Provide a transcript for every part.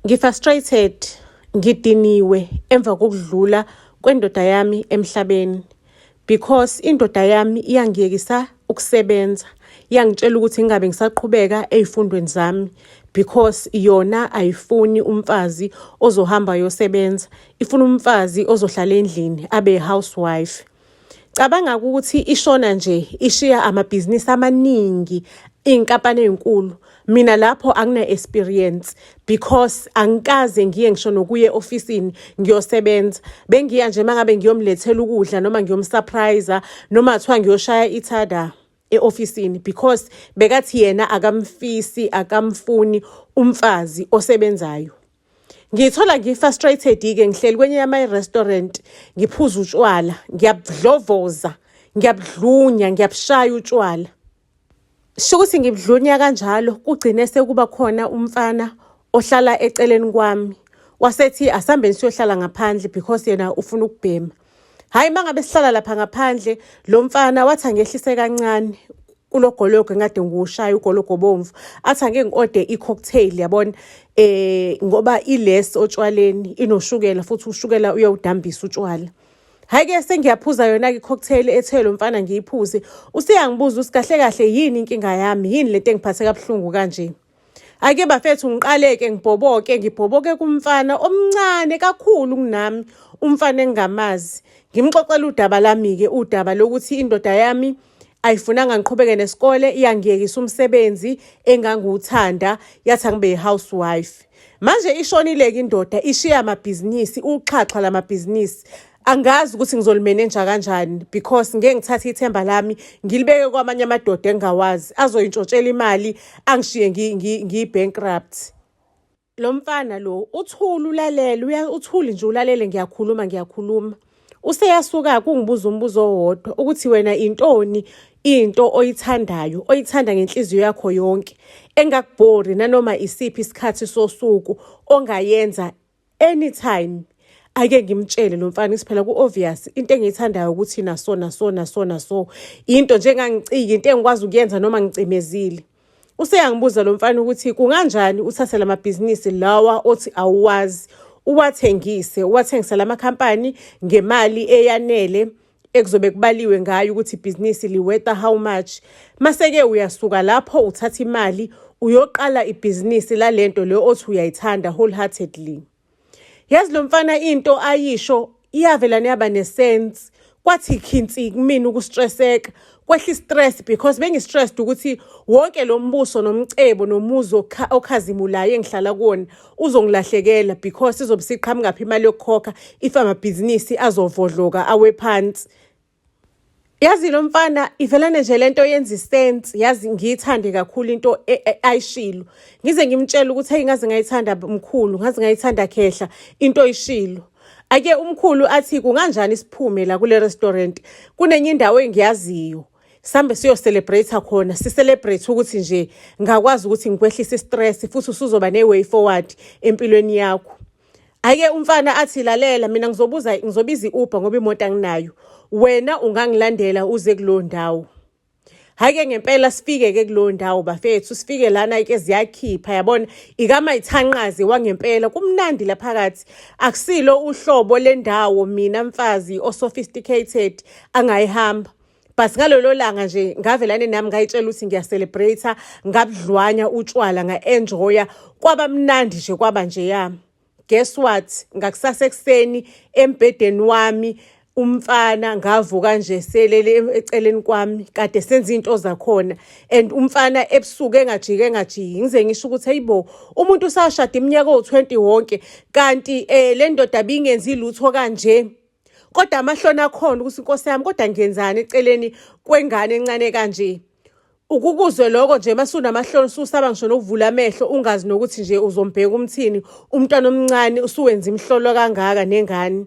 Ngi-frustrated, ngidiniwe emva kokudlula kwendoda yami emhlabeni because indoda yami iyangiyekisa ukusebenza, iyangitshela ukuthi ngingabe ngisaqhubeka ey'fundweni zami because yona ayifuni umfazi ozohamba ayosebenza, ifuna umfazi ozohlala endlini abe housewife. Cabanga ukuthi ishona nje ishiya amabhizinisi amaningi, iy'nkampani ey'nkulu. Mina lapho angina-experience because angikaze ngiye ngisho nokuya e-ofisini ngiyosebenza. Bengiya nje uma ngabe ngiyomlethela ukudla noma ngiyomsurprise-a noma kuthiwa ngiyoshaya ithada e-ofisini because bekathi yena akamfisi, akamfuni umfazi osebenzayo. Ngiyithola ngi-frustrated-ke ngihleli kwenye yama-restaurant ngiphuza utshwala, ngiyabudlovoza, ngiyabudlunya, ngiyabushaya utshwala. Sho ukuthi ngibudlunya kanjalo kugcine sekuba khona umfana ohlala eceleni kwami wasethi asambeni siyohlala ngaphandle because yena ufuna ukubhema. Hhayi uma ngabe sihlala lapha ngaphandle lo mfana wathi angehlise kancane kulo gologo engade ngiwushaya ugologo obomvu, athi angeke ngi-ode i-cocktail yabona ngoba i-less otshwaleni inoshukela futhi ushukela uyawudambisa utshwala. Hhayi-ke sengiyaphuza yona-ke i-cocktail ethe lo mfana ngiyiphuze, useyangibuza ukuthi kahle kahle yini inkinga yami, yini lento engiphathe kabuhlungu kanje. Ake bafethu ngiqaleke ngibhoboke ngibhoboke kumfana omncane kakhulu kunami, umfana engingamazi. Ngimxoxela udaba lami-ke, udaba lokuthi indoda yami ayifunanga ngiqhubeke nesikole, iyangiyekisa umsebenzi engangiwuthanda, yathi angibe yi-housewife. Manje ishonile-ke indoda, ishiya amabhizinisi, uxhaxha lamabhizinisi. Angazi ukuthi ngizolimenenja kanjani because ngeke ngithathe ithemba lami ngilibeke kwamanye amadoda engingawazi azoyintshontshela imali angishiye ngiyi-bankrupt. Lo mfana lo uthule ulalele, uthule nje ulalele ngiyakhuluma ngiyakhuluma. Useyasuka kungibuza umbuzo owodwa ukuthi wena intoni into oyithandayo, oyithanda ngenhliziyo yakho yonke, engakubhori nanoma isiphi isikhathi sosuku ongayenza anytime. Ake ngimtshele lo mfana ukuthi phela ku-obvious into engiyithandayo ukuthi naso naso naso naso into nje engangiciki, into engikwazi ukuyenza noma ngicimezile. Useyangibuza lo mfana ukuthi kunganjani uthathe lamabhizinisi lawa othi awuwazi uwathengise, uwathengisele amakhampani ngemali eyanele ekuzobe kubaliwe ngayo ukuthi ibhizinisi liwetha how much. Mase-ke uyasuka lapho uthatha imali uyoqala ibhizinisi lalento le othi uyayithanda wholeheartedly. Yazi lo mfana into ayisho iyavelane yaba ne-sense. Kwathi khinsi kumina ukustresseka, kwehla i-stress because bengi-stressed ukuthi wonke lo mbuso nomcebo nomuzi okhazimulayo engihlala kuwona uzongilahlekela because izobe isiqhamukaphi imali yokukhokha if amabhizinisi azovodloka awe phansi. Yazi lo mfana ivelane nje lento yenza isense, yazi ngiyithande kakhulu into ayishilo. Ngize ngimtshele ukuthi hey ngaze ngayithanda mkhulu, ngaze ngayithanda khehla into oyishilo. Ake umkhulu athi kunganjani siphume la kule restaurant, kunenye indawo engiyaziyo. Sambe siyo-celebrate khona, si-celebrate ukuthi nje ngakwazi ukuthi ngikwehlise i-stress futhi usuzoba ne-way forward empilweni yakho. Ake umfana athi lalela mina ngizobuza ngizobiza i-Uber ngoba imoto anginayo. Wena ungangilandela uze kuleyo ndawo. Hhayi-ke ngempela sifike-ke kuleyo ndawo bafethu, sifike lana-ke ziyakhipha yabona, ikamayithanqazi wangempela kumnandi la phakathi. Akusilo uhlobo lendawo mina mfazi o-sophisticated angayihamba. But ngalolo langa nje ngavelane nami ngayitshela ukuthi ngiya-celebrate, ngabudlwanya utshwala, nga-enjoya, kwaba mnandi nje kwaba njeya. Guess what? Ngakusasa ekuseni embhedeni wami umfana ngavuka nje selele eceleni kwami kade senza into zakhona and umfana ebusuku engajiki engajiki ngize ngisho ukuthi hayibo umuntu usashada iminyaka owu-20 wonke kanti le ndoda bingenzi lutho kanje. Kodwa amahloni akhona ukuthi inkosi yami kodwa ngiyenzani eceleni kwengane encane kanje. Ukukuzwe lokho nje masunamahloni ususaba ngisho nokuvula amehlo ungazi nokuthi nje uzombheka umthini umntwana omncane usuwenza imihlolo kangaka nengane.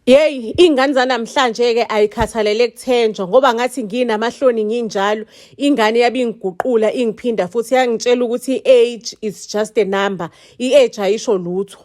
Yeyi iy'ngane zanamhlanje-ke ayikhathalele kuthenjwa ngoba ngathi nginamahloni nginjalo ingane yabe ingiguqula ingiphinda futhi yangitshela ukuthi i-age is just a number, i-age ayisho lutho.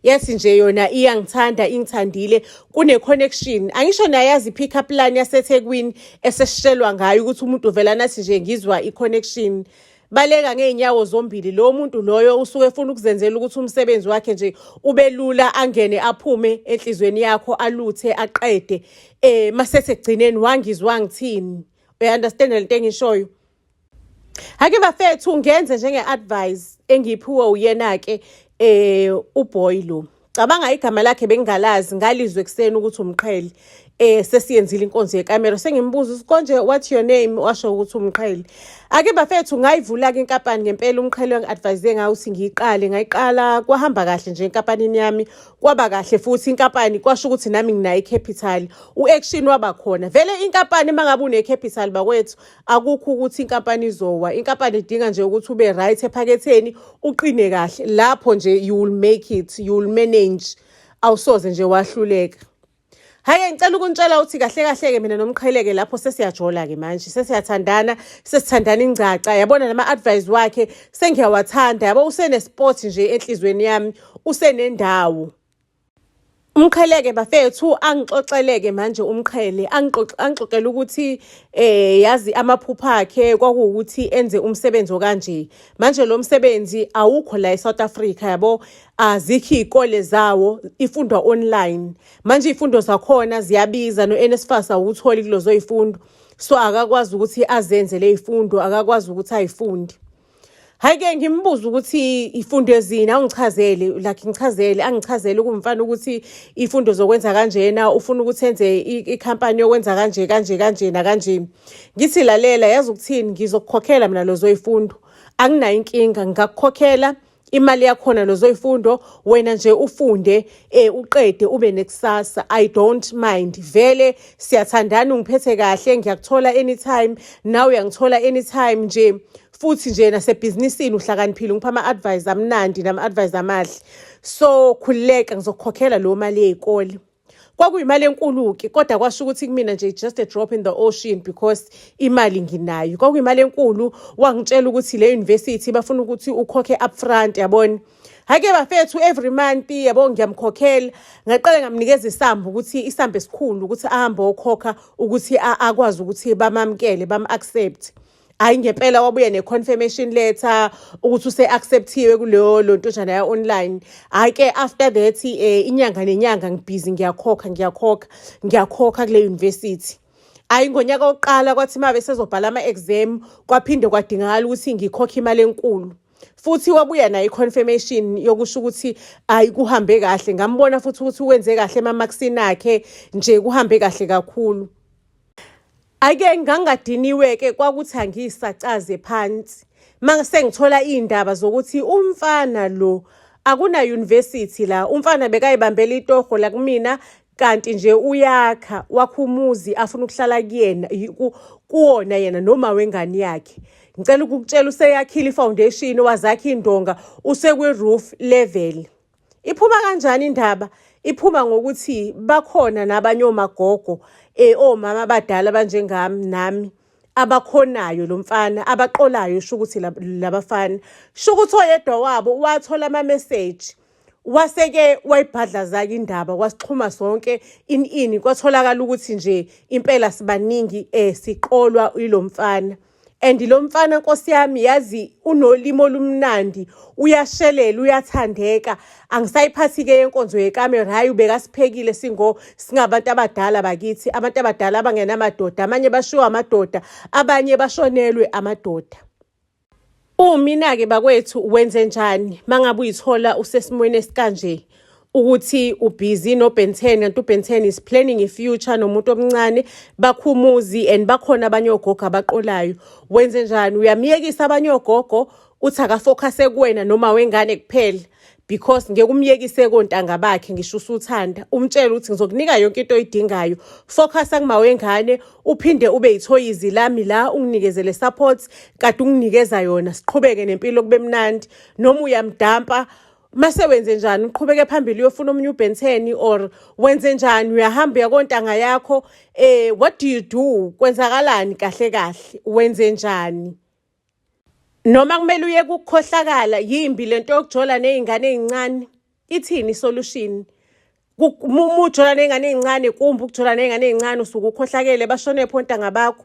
Yathi nje yona iyangithanda ingithandile kune-connection. Angisho nayazi i-pick up line yaseThekwini esesitshelwa ngayo ukuthi umuntu uvela nathi nje ngizwa i-connection. Baleka ngey'nyawo zombili. Lowo muntu loyo usuke efuna ukuzenzela ukuthi umsebenzi wakhe nje ube lula, angene aphume enhliziyweni yakho, aluthe aqede. Mase sekugcineni wangizwa ngithini? Uya-understand lento engishoyo? Hake bafethu, ngenze njenge-advice engiyiphiwe uyena-ke uboy lo. Cabanga, igama lakhe bengingalazi, ngalizwe ekuseni ukuthi uMqhele. Sesiyenzile inkonzo yekamero, sengimbuza ukuthi konje what's your name, washo ukuthi uMqhele. Ake bafethu, ngayivula-ke inkampani ngempela uMqhele wangi-advise ngayo ukuthi ngiyiqale. Ngayiqala, kwahamba kahle nje enkampanini yami, kwaba kahle futhi inkampani, kwasho ukuthi nami nginayo i-capital, u-action waba khona vele inkampani. Uma ngabe une-capital bakwethu, akukho ukuthi inkampani izowa. Inkampani idinga nje ukuthi ube right ephaketheni, uqine kahle lapho nje, you will make it, you will manage, awusoze nje wahluleka. Hhayi, ngicela ukuntshela ukuthi kahle kahle-ke mina noMqheleke lapho sesiyajola-ke manje, sesiyathandana, sesithandana ingcaca, yabona. Nama-advice wakhe sengiyawathanda, yabo, usene-spot nje enhliziyweni yami, usenendawo. Umqheleke bafethu, angixoxeleke manje uMqhele, angixoxele ukuthi yazi amaphupho akhe kwakuwukuthi enze umsebenzi okanje. Manje lo msebenzi awukho la eSouth Africa, yabo, azikho iy'kole zawo, ifundwa online. Manje iy'fundo zakhona ziyabiza, no-NSFAS awutholi kulezo y'fundo, so akakwazi ukuthi azenze le y'fundo, akakwazi ukuthi ayifunde. Hhayi-ke, ngimbuze ukuthi ifundo ezini, awungichazele, like ngichazele, angichazele kumfana ukuthi ifundo zokwenza kanjena, ufuna ukuthi enze ikhampani yokwenza kanje kanje kanje nakanje. Ngithi, lalela, yazi ukuthini, ngizokukhokhela mina lezo y'fundo, anginayo inkinga, ngingakukhokhela imali yakhona lezo y'fundo, wena nje ufunde uqede, ube nekusasa. I don't mind, vele siyathandana, ungiphethe kahle, ngiyakuthola anytime, nawe uyangithola anytime nje. Futhi nje nasebhizinisini uhlakaniphile, ungipha ama-advice amnandi nama-advice amahle, so khululeka, ngizokukhokhela leyo mali yey'kole. Kwakuyimali enkulu-ke, kodwa kwasho ukuthi kumina nje just a drop in the ocean because imali nginayo. Kwakuyimali enkulu. Wangitshela ukuthi le university bafuna ukuthi ukhokhe upfront, yabona. Hhayi-ke bafethu, every month, yabo, ngiyamkhokhela. Ngaqale ngamnikeza isamba, ukuthi isamba esikhulu ukuthi ahambe okhokha ukuthi akwazi ukuthi bamamukele, bam-accept. Hhayi, ngempela wabuya ne-confirmation letter ukuthi use-acceptiwe kuleyo lo ntojana ya-online. Hhayi-ke, after that inyanga nenyanga ngibhizi ngiyakhokha, ngiyakhokha, ngiyakhokha kule university. Hhayi, ngonyaka wokuqala kwathi uma besezobhala ama-exam, kwaphinde kwadingakala ukuthi ngikhokhe imali enkulu futhi. Wabuya nayo i-confirmation yokusho ukuthi hayi, kuhambe kahle. Ngambona futhi ukuthi wenze kahle emamakisini akhe nje, kuhambe kahle kakhulu. Ake ngangadiniwe-ke, kwakuthi angiyisacaze phansi mase ngithola iy'ndaba zokuthi umfana lo akuna-university la, umfana bekayibambela itoho la kumina, kanti nje uyakha, wakha umuzi afuna ukuhlala kuyena, kuwona yena noma wengane yakhe. Ngicela ukukutshela, useyakhile i-foundation, wazakha indonga, usekwi-roof level. Iphuma kanjani indaba? Iphuma ngokuthi bakhona nabanye omagogo, omama abadala abanjengami nami, abakhonayo lo mfana, abaqolayo, sho ukuthi labafana, sho ukuthi oyedwa wabo wathola ama-message, wase-ke wayibhadlaza-ke indaba, kwasixhuma sonke ini ini, kwatholakala ukuthi nje impela sibaningi siqolwa ilo mfana. And lo mfana, nkosi yami, yazi unolimi olumnandi, uyashelela, uyathandeka. Angisayiphathi-ke yenkonzo yekamera. Hhayi, ubekasiphekile singo singabantu abadala bakithi, abantu abadala abangenamadoda, abanye bashiwe amadoda, abanye bashonelwe amadoda. Umina-ke bakwethu, wenze njani mangabe uyithola usesimweni esikanje, ukuthi ubhizi no-Ben 10, kanti u-Ben 10 is planning i-future nomuntu omncane, bakhumuzi, and bakhona abanye ogogo abaqolayo? Wenze njani? Uyamyekisa abanye ogogo, uthi akafocuse kuwena noma wengane kuphela? Because ngeke umyekise kontanga bakhe, ngisho usuthanda. Umtshele ukuthi ngizokunika yonke into oyidingayo, focus kuma wengane, uphinde ube yithoyizi lami la, unginikeze le support kade unginikeza yona, siqhubeke nempilo kube mnandi. Noma uyamdampa? Mase wenze njani? Uqhubeke phambili uyofuna omunye u-Ben 10 or wenze njani? Uyahamba uyakontanga yakho? What do you do? Kwenzakalani kahle kahle? Wenze njani? Noma kumele uye kukukhohlakala? Yimbi lento yokujola ney'ngane ey'ncane. Ithini isolution? Uma ujola ney'ngane ey'ncane, kumbe ukujola ney'ngane ey'ncane, usuke ukhohlakele, bashone phi ontanga bakho?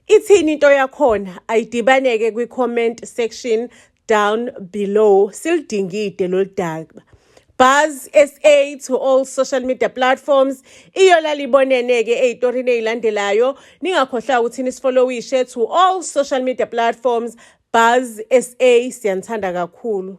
Ithini into yakhona? Ayidibaneke kwi-comment section down below. Silidingide lolu daba. Buzz SA to all social media platforms. Iyolala ibonene-ke ey'torini ey'landelayo. Ningakhohlwa ukuthi nisifollowishe to all social media platforms. Buzz SA, siyanithanda kakhulu.